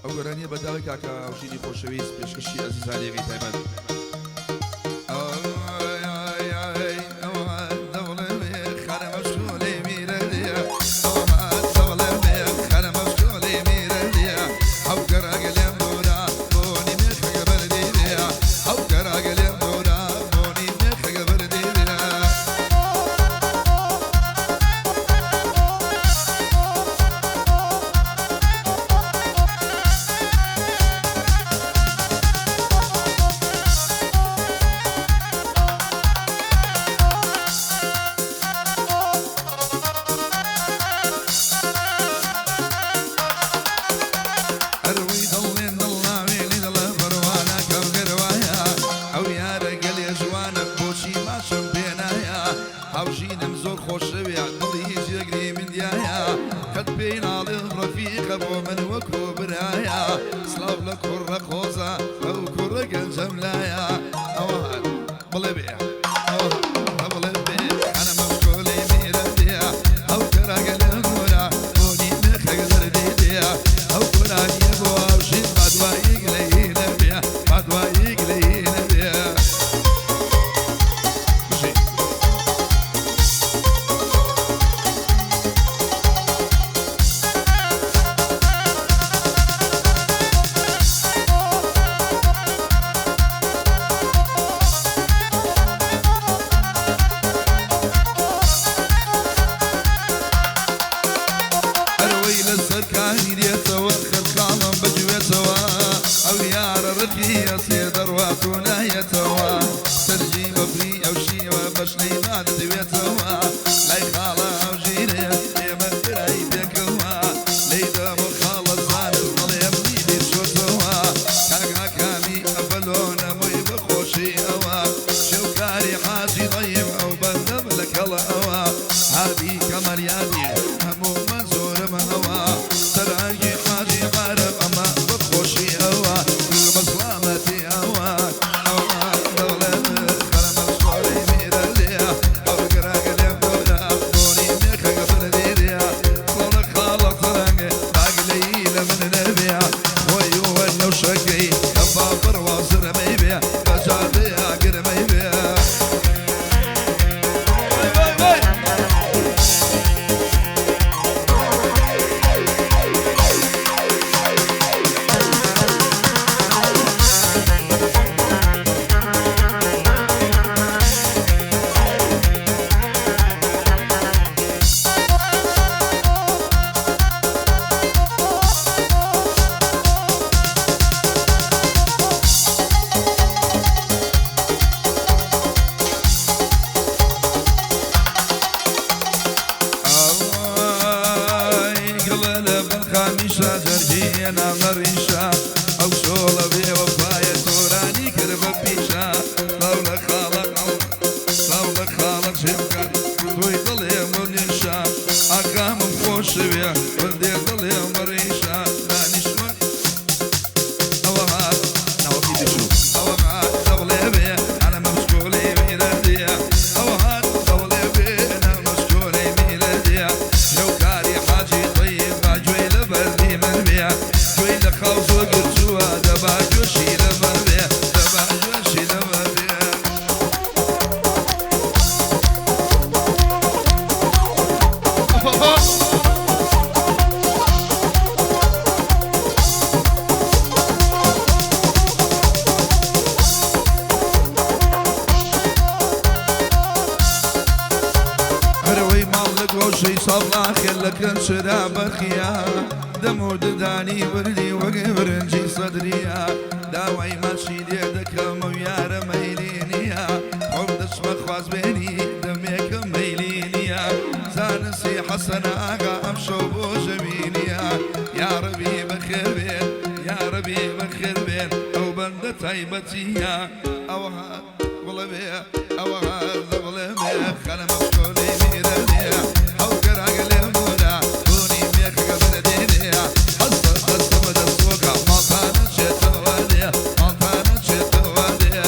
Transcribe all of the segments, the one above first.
ئەو گۆرانیە بە داوای کاکە هاوژینی خۆشەویست پێشکەشی ئەزیزانی یەکەی تایبەت. ئەروی دڵێن دڵ ناوێنی دڵە بڕوانە کەم گەروایە ئەو یارە گەلێ ژوانە بۆچی ماچم پێنایە هاوژینم زۆر خۆشەوێ دڵی جێگری من دیایە قەت پێی ناڵێم ڕەفیقە بۆ من وەکو برایە سڵاو لە کوڕە قۆزە ئەو کوڕە گەنجەم لایە ئەوە بڵێ بێ ئەوە بڵێ بێ ئەنە مەشکۆلەی میرە دێ ئەو کەراگە لە گۆرا بۆنی مێخەک دەردی دێ ئەو گۆرانیە بۆ هاوژین بادوایی گلەیی نەبێ بادوایی گلەیی نەبێ بژی. ئەرەوەی لەسەر کانی دێتەوە خەرخاڵم بجوێتەوە ئەو یارە ڕقی ئەسێ دەڕوات و نایەتەوە سەرجی بەفری ئەو شیوە بەشنەی مادەوێتەوە لای خاڵە ئەو ژیرێ ئێمە برای پێکەوە لێی دەم و خاڵە زانست دەڵێم نیلی چۆتەوە کاکاکامی ئەفەلۆنە موی بەخۆشی ئەوە شێوکاری حاجی ضەیم ئەو بەندەم لەکەڵە ئەوە هادی کەمەریادی هەموو مەزۆرم ئەوە سەرهەنگی حاجی عارەب ئەمە بەخۆشی ئەوە بەسڵامەتی ئەوە ئەوە دەڵێم خەرمە شۆڕی میرە لێ ئەو گەراگە لێم دۆرا بۆنی مێخەکە بردیریا سڵاو لە خاڵە تەرەنگێ باگلەیی لە من نەبێ خۆی وەرنە و شەکەی کەفا بڕوا زرمەی بێ بەجادێ ئاگرمەی بێ وای وای وای. ئای گڵە لە بن خامیشە جەرگی نام لە ڕیشە ئەو شۆڵە بێ وەفایە تۆرانی کرد بە پیشە سڵاو لە خاڵە سڵاو لە خاڵە جێبکات تۆی دڵێ منیشە ئاکامم خۆشەوێ وردێ دڵێ مەڕیشە دانیشمە ئەوە هات ناوەکی دەچوو ئەوە هات دەوڵێ بێ ئەنە مەشکۆلەی میرە دێ ئەوە هات دەوڵێ بێ ئەنە مەشکۆلەی میرە دێ لەو کاری حاجی تەیب با گوێی لە بەردی من بێ گوێی لە خاو زۆر گرتووە دەبا گوێشی لەبەر بێ دەبا گوێشی لەبەر بێ. هەرەوەی ماڵ لە گۆشەی ساڵاخێ لە کەنچرا بەرخیا دەم و ددانی وردی وەک برنجی سەدریە داوای ماچی لێ دەکەم و یارە مەیلی نییە خۆم دەچمە خوازبێنی دەمێکە مەیلی نییە زانستی حەسەن ئاغا ئەمشەو بۆ ژەوینیە یاڕەبی بەخێر بێن یاڕەبی بەخێر بێن ئەو بەندە تایبەتیە ئەوە هات بڵێ بێ ئەوە هات بڵێ بێ خەنەمە شکۆلەی میرە لێ ئەو گەراگە لێم دوورە بوونی مێخەکە بردینێ هەستە دەستەمە دەستۆکە ماڵتانە چێتەوە لێ ماڵتانە چێتەوە لێ.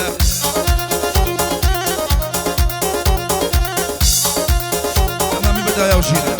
تەمامی بەدایە و ژینە.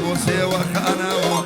بۆ سێوەخانەوە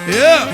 Yeah.